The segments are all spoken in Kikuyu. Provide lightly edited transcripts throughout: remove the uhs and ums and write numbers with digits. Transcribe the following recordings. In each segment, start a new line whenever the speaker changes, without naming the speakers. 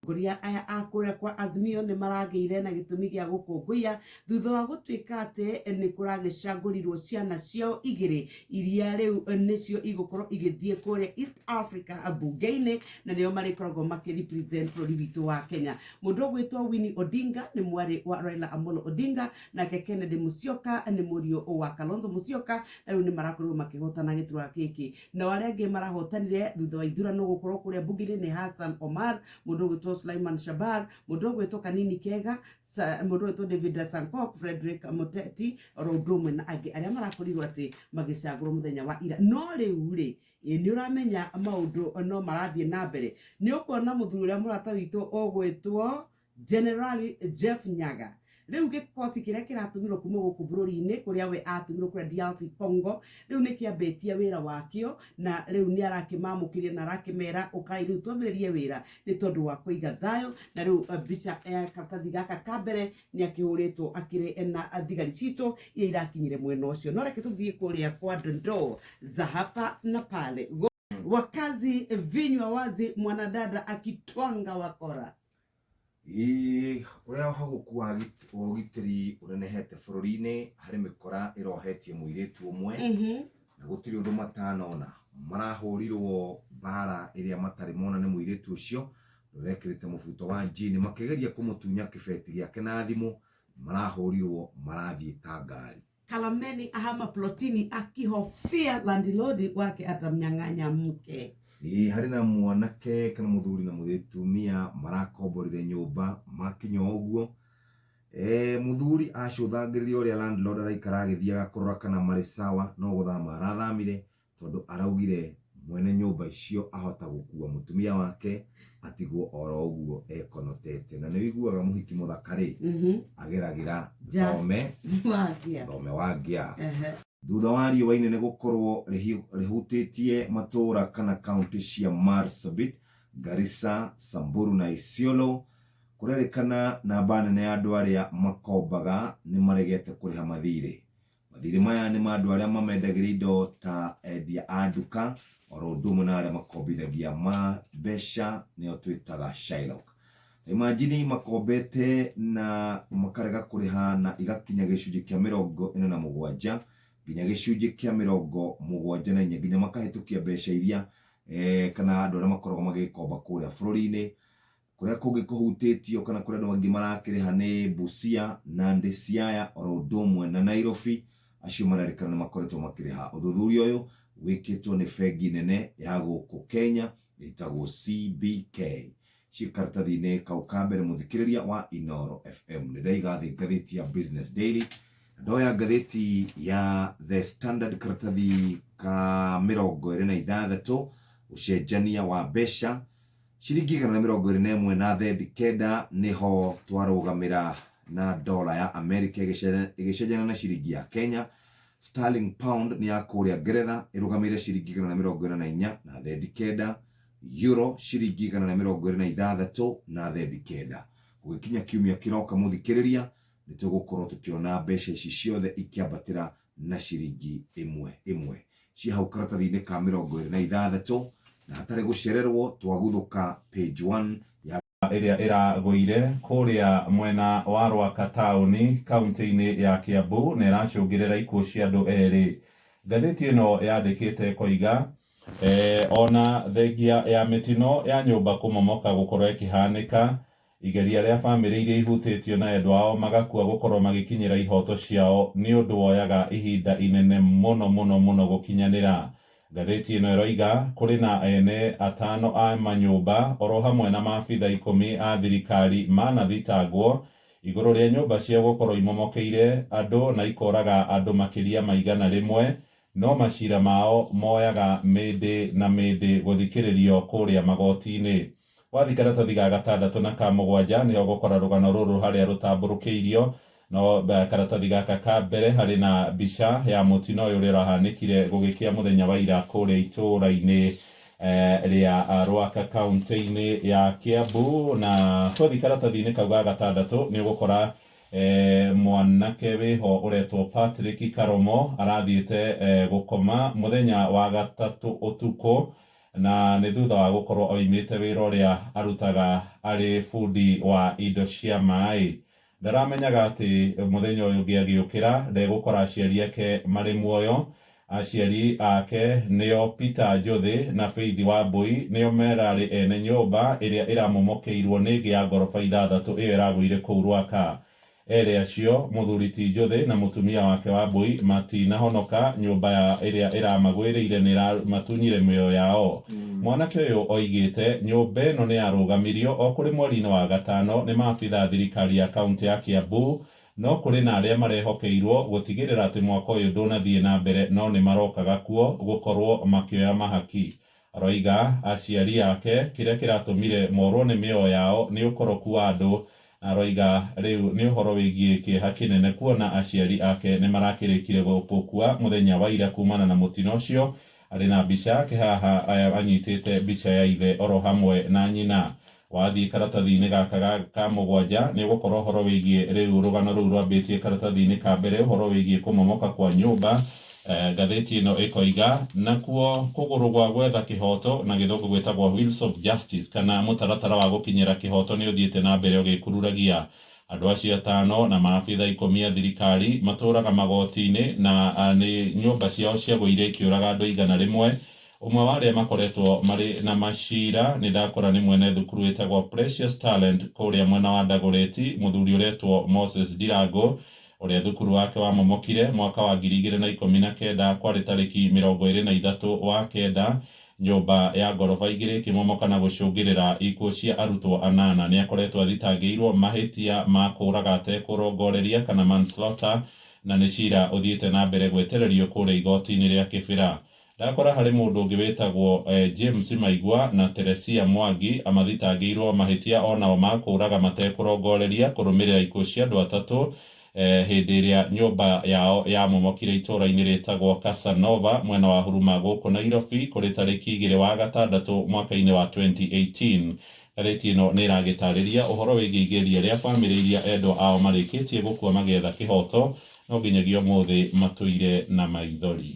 Atongoria aya a kũrĩa kwa Azimio nĩ maragĩire na gĩtũmi gĩa gũkũngũiya thutha wa gũtuĩka atĩ nĩ kũragĩcagũrirwo ciana ciao igĩrĩ iria rĩu nĩcio igũkorwo igĩthiĩ kũrĩa East Africa mbunge-inĩ na nĩo marĩkoragwo makĩ represent bũrũri witũ wa Kenya. Mũndũ ũgwĩtwo Winnie Odinga nĩ mwarĩ wa Raila Amolo Odinga, nake Kennedy Musyoka nĩ mũriũ wa Kalonzo Musyoka, na rĩu nĩ marakorirwo makĩhotana gĩturwa gĩkĩ. Nao arĩa angĩ marahotanire thutha wa ithurano gũkorwo kũrĩa mbunge-inĩ nĩ Hassan Omar, mũndũ ũgwĩtwo Sulaiman Shabar, mũndũ ũgwĩtwo Kanini Kega, mũndũ ũgwĩtwo David Sankok, Frederick Muteti, oro ũndũ ũmwe na angĩ arĩa marakorirwo atĩ magĩcagũrwo mũthenya wa ira. No rĩu rĩ, ĩ nĩ ũramenya maũndũ no marathiĩ na mbere. Nĩ ũkuona mũthuri ũrĩa mũrata witũ ũgwĩtwo Generali Jeff Nyaga rĩu gĩkosi kĩrĩa kĩratũmirwo kuma gũkũ bũrũri-inĩ kũrĩa we atũmirwo kũrĩa DRC Congo rĩu nĩ kĩambĩtie wĩra wakĩo na rĩu nĩ arakĩmamũkĩria na arakĩmera ũkai rĩu twambĩrĩrie wĩra nĩ tondũ wa kũiga thayũ na rĩu mbica ya karatathi gaka ka mbere nĩ akĩhũrĩtwo akĩrĩ na thigari citũ iria irakinyire mwena ũcio no reke tũthiĩ kũrĩa kwa dondoo za hapa na pale. Wakazi vinywa wazi, mwanadada akitwanga wakora.
Ĩĩ, ũrĩa ũhagũku wa ũgitĩri ũnenehete bũrũri-inĩ harĩ mĩkora ĩrohetie mũirĩtu ũmwe na gũtirĩ ũndũ matanona. Marahũrirwo mbara ĩrĩa matarĩ mona nĩ mũirĩtu ũcio ũrekĩrĩte mũbuto wa njini makĩgeria kũmũtunya kĩbeti gĩake na thimũ marahũrirwo marathiĩ ta ngari.
Kalameni ahama plotini akihofia landilodi wake atamnyang'anya mke.
Ĩĩ, harĩ na mwanake kana mũthuri na mũtumia marakomborire nyũmba makinya o ũguo e, mũthuri acũthangĩrĩria ũrĩa landlord araikara agĩthiaga kũrora kana marĩ sawa no gũthama arathamire tondũ araugire mwene nyũmba icio ahota gũkua mũtumia wake atigwo oro ũguo ekonotete na nĩ ũiguaga mũhiki mũthaka rĩ ageragĩra
Nja.
thome
Wangĩa.
thome wa ngĩa
Ehe.
Thutha wa riũa inene gũkorwo rĩhutĩtie matũũra kana kaunti cia Marsabit, Garissa, Samburu na Isiolo, kũrerĩkana namba nene ya andũ arĩa makombaga nĩ maregete kũrĩha mathirĩ. Mathirĩ maya nĩ ma andũ arĩa mamendagĩria indo ta endia a nduka oro ũndũ ũmwe na arĩa makombithagia ma mbeca nĩo twĩtaga Shylock. Ta imagine makombete na makarega kũrĩha na igakinya gĩcunjĩ kĩa 47 nginya gĩcunjĩ kĩa 74 nginya makahĩtũkia mbeca iria eh, kana andũ arĩa makoragwo magĩkomba kũrĩa bũrũri-inĩ. Kũrĩa kũngĩ kũhutĩtio kana kũrĩa andũ angĩ marakĩrĩha nĩ Busia, Nandi, Siaya oro ũndũ ũmwe na Nairobi, acio marerĩkana nĩ makoretwo makĩrĩha. Ũthuthuria ũyũ wĩkĩtwo nĩ bengi nene ya gũkũ Kenya ĩtagwo CBK. Ciĩ karatathi-inĩ kau ka mbere mũthikĩrĩria wa Inooro FM. Nĩ ndaiga thĩ ngathĩti ya Business Daily, na ndoya ngathĩti ya The Standard karatathi ka 26, ũcenjania wa mbeca Ciringi 121 na thendi kenda nĩho twarũgamĩra na dola ya Amerika ĩgĩcenjana na ciringi ya Kenya. Sterling pound nĩ ya kũrĩa Ngeretha ĩrũgamĩire ciringi 144 na thendi kenda. Euro ciringi 126 na thendi kenda. Gũgĩkinya kiumia kĩroka mũthikĩrĩria, nĩ tũgũkorwo tũkĩona mbeca ici ciothe ikĩambatĩra na ciringi ĩmwe ĩmwe. Ciĩ hau karatathi-inĩ ka 26 na hatarĩ gũcererwo twaguthũka page 1 ya.
Ĩrĩa ĩragũire kũrĩa mwena wa Rwaka taũni kaunti-inĩ ya Kiambu na ĩracũngĩrĩra ikuũ cia andũ erĩ. Ngathĩti ĩno yandĩkĩte ĩkoiga, Ona thengia ya mĩtino ya nyũmba kũmomoka gũkorwo ĩkĩhanĩka, Igeria rĩa famĩlĩ iria ihutĩtio na endwa ao magakua gũkorũo magĩkinyĩra ihooto ciao nĩ ũndũ woyaga ihinda inene mũno mũno mũno gũkinyanĩra. Ngathĩti ĩno ĩroiga, Kũrĩ na ene atano a manyũmba oro hamwe na maabitha ikũmi a thirikari manathitangwo igũrũ rĩa nyũmba ciao gũkorũo imomokeire andũ na ikoraga andũ makĩria ma 100, no maciira mao moyaga mĩndĩ na mĩndĩ gũthikĩrĩrio kũrĩa magooti-inĩ. Wathiĩ karatathi ga gatandatũ na ka mũgwanja nĩho ũgũkora rũgano rũrũ harĩa rũtambũrũkĩirio. No karatathi gaka ka mbere harĩ na mbica ya mũtino ũyũ ũrĩa ũrahanĩkire gũgĩkĩa mũthenya wa ira kũrĩa itũũra-inĩ rĩa Rwaka kaũntĩ-inĩ ya Kiambu. Na twathiĩ karatathi-inĩ kau ga gatandatũ nĩ ũgũkora mwanake wĩho ũretwo Patrick Karomo arathiĩte gũkoma mũthenya wa gatatũ ũtukũ. Na nĩ thutha wa gũkorwo oimĩte wĩra ũrĩa arutaga arĩ bundi wa indo cia maĩ. Ndaramenyaga atĩ mũthenya ũyũ ũngĩ agĩũkĩra ndegũkora aciari ake marĩ muoyo. Aciari ake nĩo Peter Njothi na Faith Wambui nĩo merarĩ ene nyũmba ĩrĩa ĩramomokeirwo nĩ ĩngĩ ya ngoroba ithathatũ ĩyo ĩragũire kũu Rwaka. Erĩ acio, mũthuri ti Njothi na mũtumia wake Wambui, matinahonoka nyũmba ya ĩrĩa ĩramagwĩrĩire nĩ ĩramatunyire mĩoyo yao. Mwanake ũyũ oigĩte nyũmba ĩno nĩ yarũgamirio o kũrĩ mweri-inĩ wa gatano nĩ maabitha a thirikari ya kaũntĩ ya Kiambu, no kũrĩ na arĩa marehokeirwo gũtigĩrĩra atĩ mwako ũyũ ndũnathiĩ na mbere no nĩ marokaga kuo gũkorwo makĩoya mahaki. Aroiga aciari ake kĩrĩa kĩratũmire morwo nĩ mĩoyo yao nĩ ũkoroku wa andũ, na aroiga rĩu nĩ ũhoro wĩgiĩ kĩeha kĩnene kuona aciari ake nĩ marakĩrĩkire gũkua mũthenya wa ira kumana na mũtino ũcio. Arĩ na mbica yake haha anyitĩte mbica ya ithe oro hamwe na nyina. Wathiĩ karatathi-inĩ gaka ka mũgwanja nĩ ũgũkora ũhoro wĩgiĩ rĩu rũgano rũu rwambĩtie karatathi-inĩ ka mbere, ũhoro wĩgiĩ kũmomoka kwa nyũmba. Ngathĩti ĩno ĩkoiga nakuo kũgũrũ gwa gwetha kĩhoto na gĩthũngũ gwĩtagwo Wheels of Justice kana mũtaratara wa gũkinyĩra kĩhoto nĩ ũthiĩte na mbere ũgĩkururagia. Andũ acio atano na maabitha 10 a thirikari matũraga magoti-inĩ na nĩ nyũmba ciao ciagũire ikĩũraga andũ 100. Ũmwe wa arĩa makoretwo marĩ na macira nĩ ndakora nĩ mwene thukuru ĩtagwo Precious Talent kũrĩa mwena wa Dagoretti, mũthuri ũretwo Moses Ndirango, ũrĩa thukuru wake wamomokire mwaka wa 2019 kwarĩ tarĩki 23 wa kenda. Nyũmba ya ngoroba igĩrĩ ĩkĩmomoka na gũcũngĩrĩra ikuũ cia arutwo anana. Nĩ akoretwo athitangĩirwo mahĩtia ma kũraga atekũrongoreria kana manslaughter, na nĩ cira ũthiĩte na mbere gwetererio kũrĩa igoti-inĩ rĩa Kĩbĩra. Ndakora harĩ mũndũ ũngĩ wĩtagwo James Maigua na Teresia Mwangi amathitangĩirwo mahĩtia onao ma kũraga matekũrongoreria kũrũmĩrĩra ikuũ cia andũ atatũ hĩndĩ ĩrĩa nyũmba yao yamomokire itũũra-inĩ rĩtagwo Casanova mwena wa Huruma gũkũ Nairobi kũrĩ tarĩki 2 wa gatandatũ mwaka-inĩ wa 2018. Ngathĩti ĩno nĩ ĩragĩtarĩria ũhoro wĩgiĩ igeria rĩa bamĩrĩ iria endwa ao marĩkĩtie gũkua magĩetha kĩhoto, no nginyagia ũmũthĩ matũire na maithori.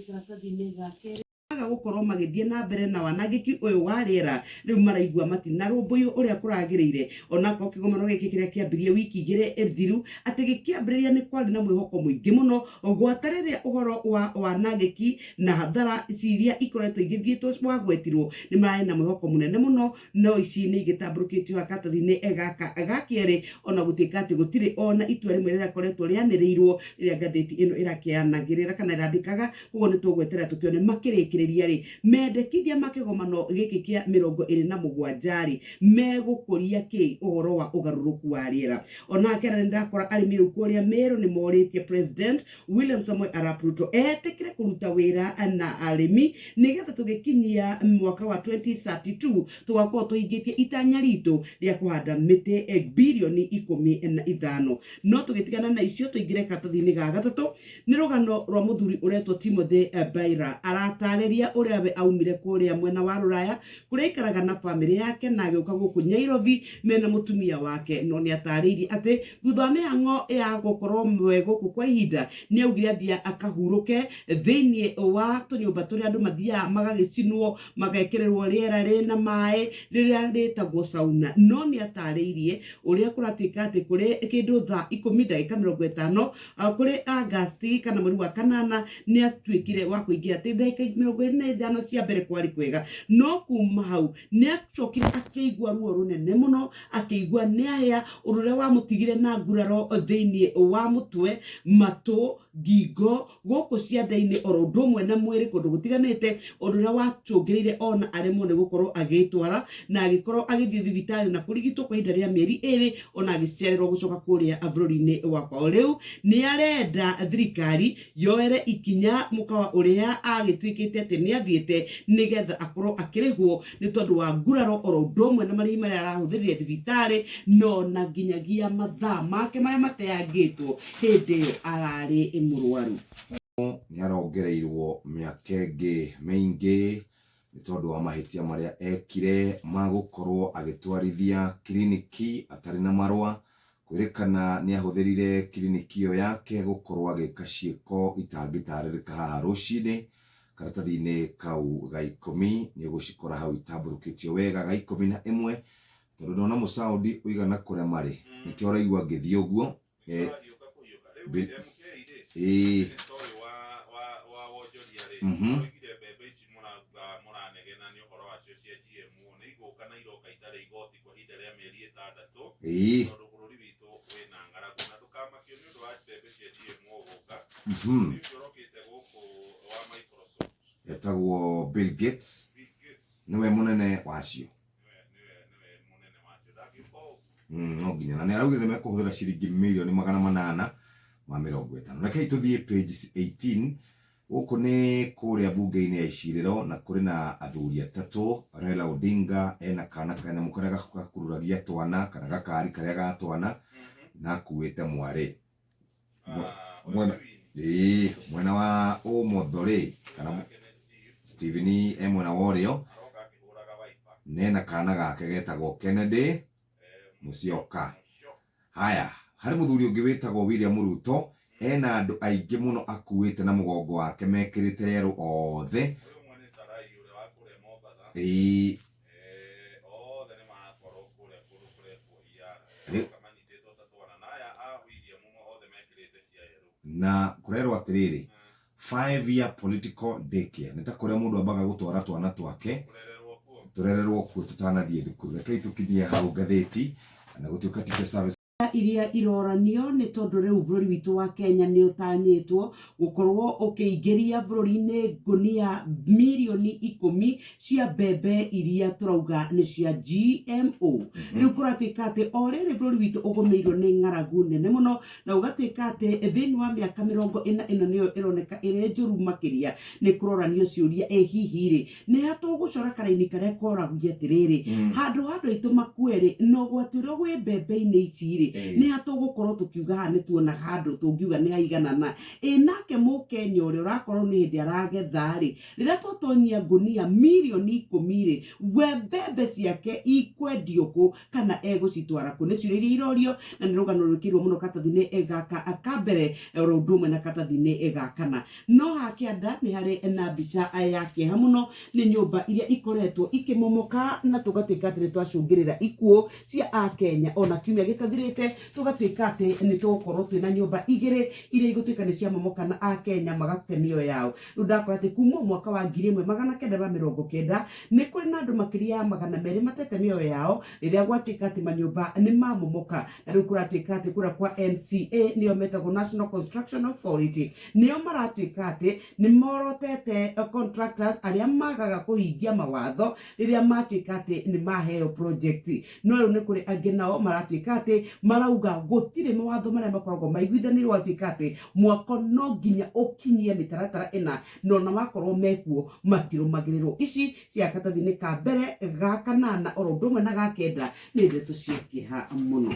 Karatathi-inĩ ga kerĩ aga gũkorwo magĩthiĩ na mbere na wanangĩki ũyũ wa rĩera, rĩu maraigua matinarũmbũiyo ũrĩa kũragĩrĩire. Onakorwo kĩgomano gĩkĩ kĩrĩa kĩambirie wiki 2 thiru atĩ gĩkĩambĩrĩria nĩ kwarĩ na mwĩhoko mũingĩ mũno, gwata rĩrĩa ũhoro wa wanangĩki na hathara iria ikoretwo igĩthiĩtwo wagwetirwo, nĩ mararĩ na mwĩhoko mũnene mũno, no ici nĩ igĩtambũrũkĩtio haha karatathi-inĩ gaka ga kerĩ, ona gũtuĩka atĩ gũtirĩ ona itua rĩmwe rĩrakoretwo rĩanĩrĩirwo rĩrĩa ngathĩti ĩno ĩrakĩanagĩrĩra kana ĩrandĩkaga. Koguo nĩ tũgweterera tũkĩone makĩrĩkĩrĩria rĩ mendekithia ma kĩgomano gĩkĩ kĩa 27 rĩ megũkũria kĩ ũhoro wa ũgarũrũku wa rĩera. Onake nĩ ndakora arĩmi rĩu kũrĩa Meru nĩ morĩtie President William Samoei Arap Ruto etĩkĩre kũruta wĩra na arĩmi nĩgetha tũgĩkinyia mwaka wa 2032 tũgakorwo tũhingĩtie itanya ritũ rĩa kũhanda mĩtĩ birioni 15. No tũgĩtigana na icio tũingĩre karatathi-inĩ ga gatatũ, nĩ rũgano rwa mũthuri ũretwo Timothy Baira. Aratarĩria ũrĩa we aumire kũrĩa mwena wa Rũraya kũrĩa aikaraga na bamĩrĩ yake na agĩũka gũkũ Nyairobi mena mũtumia wake, no nĩ atarĩirie atĩ thutha wa mĩhang'o ya gũkorwo mwe gũkũ kwa ihinda nĩ augire athiĩ akahurũke thĩinĩ wa tũnyũmba tũrĩa andũ mathiaga magagĩcinwo magekĩrĩrwo rĩera rĩna maĩ rĩrĩa rĩtagwo sauna. No nĩ atarĩirie ũrĩa kũratuĩka atĩ kũrĩ kĩndũ thaa 10:50 kũrĩ Agasti kana mweri wa kanana nĩ atuĩkire wa kũingĩra atĩ ndagĩka 25 cia mbere kwarĩ kwega, no kuma hau nĩ acokire akĩigua ruo rũnene mũno, akĩigua nĩ ahĩa, ũndũ ũrĩa wamũtigire na nguraro thĩinĩ wa mũtwe, matũ, ngingo, gũkũ cianda-inĩ oro ũndũ ũmwe na mwĩrĩ kũndũ gũtiganĩte, ũndũ ũrĩa wacũngĩrĩire ona aremwo nĩ gũkorwo agĩtwara na agĩkorwo agĩthiĩ thibitarĩ na kũrigitwo kwa ihinda rĩa mĩeri 2, ona agĩcererwo gũcoka kũrĩa bũrũri-inĩ wa kwao. Rĩu nĩ arenda thirikari yoere ikinya mũkawa ũrĩa agĩtuĩkĩte atĩ nĩ athiĩte nĩgetha akorwo akĩrĩhwo nĩ tondũ wa nguraro oro ũndũ ũmwe na marĩhi marĩa arahũthĩrire thibitarĩ, no na nginyagia mathaa make marĩa mateangĩtwo hĩndĩ ĩyo ararĩ mũrwaru.
Nĩ arongereirwo mĩaka ĩngĩ mĩingĩ nĩ tondũ wa mahĩtia marĩa ekire ma gũkorwo agĩtwarithia kiriniki atarĩ na marũa. Kwĩrĩkana nĩ ahũthĩrire kiriniki ĩyo yake gũkorwo agĩka ciĩko itangĩtarĩrĩka haha rũcinĩ. Karatathi-inĩ kau ga 10 nĩ ũgũcikora hau itambũrũkĩtio wega ga 11, tondũ ndona mũcaũndi ũigana kũrĩa marĩ, nĩkĩo ũraigua ngĩthiĩ ũguo. Ĩĩ. Ĩĩ. Etagwo Bill Gates, nĩwe mũnene wacio. No nginya na nĩ araugire nĩ mekũhũthĩra ciringi mirioni 850. Rekei tũthiĩ page 18. Gũkũ nĩ kũrĩa bunge-inĩ ya Icirĩro, na kũrĩ na athuri atatũ. Raila Odinga ena kana kanyamũ karĩa gakururagia twana kana gakari karĩa ga twana, na akuĩte mwarĩ. Mwena, ĩĩ, mwena wa ũmotho rĩ, kana Steven e mwena wa ũrĩo, nena kana gake getagwo Kennedy Musyoka. Haya, harĩ mũthuri ũngĩ wĩtagwo William Ruto, ena andũ aingĩ mũno akuĩte na mũgongo wake mekĩrĩte yerũ othe. Ĩĩ. Na kũrerwo atĩrĩrĩ, 5 year political daycare, nĩ ta kũrĩa mũndũ ambaga gũtwara twana twake tũrererwo kuo tũtanathiĩ thukuru. Rekei tũkinyie hau ngathĩti na gũtuĩka teacher service
iria iroranio, nĩ tondũ rĩu bũrũri witũ wa Kenya nĩ ũtanyĩtwo gũkorwo ũkĩingĩria bũrũri-inĩ ngũnia mirioni 10 cia mbembe iria tũrauga nĩ cia GMO. Rĩu kũratuĩka atĩ o rĩrĩ bũrũri witũ ũgũmĩirwo nĩ ng'aragu nene mũno, na ũgatuĩka atĩ thĩinĩ wa mĩaka 40 ĩno nĩyo ĩroneka ĩrĩ njũru makĩria, nĩ kũroranio ciũria, ĩ hihi rĩ, nĩ ha tũgũcora karaini karĩa koragia atĩrĩrĩ, handũ ha andũ aitũ makue rĩ, na ũgwati ũrĩa wĩ mbembe-inĩ ici rĩ, nĩ ha tũgũkorwo tũkiuga haha nĩ tuona handũ tũngiuga nĩ haiganana? Ĩ nake mũkenya ũrĩa ũrakorwo nĩ hĩndĩ aragetha rĩ, rĩrĩa twatonyia ngũnia mirioni 10 rĩ, we mbembe ciake ikwendio kũ kana egũcitwara kũ? Nĩ ciũria iria irorio, na nĩ rũgano rwĩkĩirwo mũno karatathi-inĩ gaka ka mbere oro ũndũ ũmwe na karatathi-inĩ ga kana. No haha kĩanda nĩ harĩ na mbica ya kĩeha mũno, nĩ nyũmba iria ikoretwo ikĩmomoka na tũgatuĩka atĩ nĩ twacũngĩrĩra ikuũ cia akenya. Ona kiumia gĩtathirĩte tũgatuĩka atĩ nĩ tũgũkorwo twĩna nyũmba igĩrĩ iria igũtuĩka nĩ ciamomoka na akenya magate mĩoyo yao. Rĩu ndakora atĩ kuma mwaka wa 1990 nĩ kũrĩ na andũ makĩria ya 200 matete mĩoyo yao rĩrĩa gwatuĩka atĩ manyũmba nĩ mamomoka. Na rĩu kũratuĩka atĩ kũrĩa kwa NCA, nĩo metagwo National Construction Authority, nĩo maratuĩka atĩ nĩ morotete contractors arĩa magaga kũhingia mawatho rĩrĩa matuĩka atĩ nĩ maheo project. No rĩu nĩ kũrĩ angĩ nao maratuĩka atĩ marauga gũtirĩ mawatho marĩa makoragwo maiguithanĩirio gwatuĩka atĩ mwako no nginya ũkinyie mĩtaratara ĩna, na ona wakorwo mekuo matirũmagĩrĩrwo. Ici cia karatathi-inĩ ka mbere ga kanana oro ũndũ ũmwe na ga kenda nĩ ndeto cia kĩeha mũno.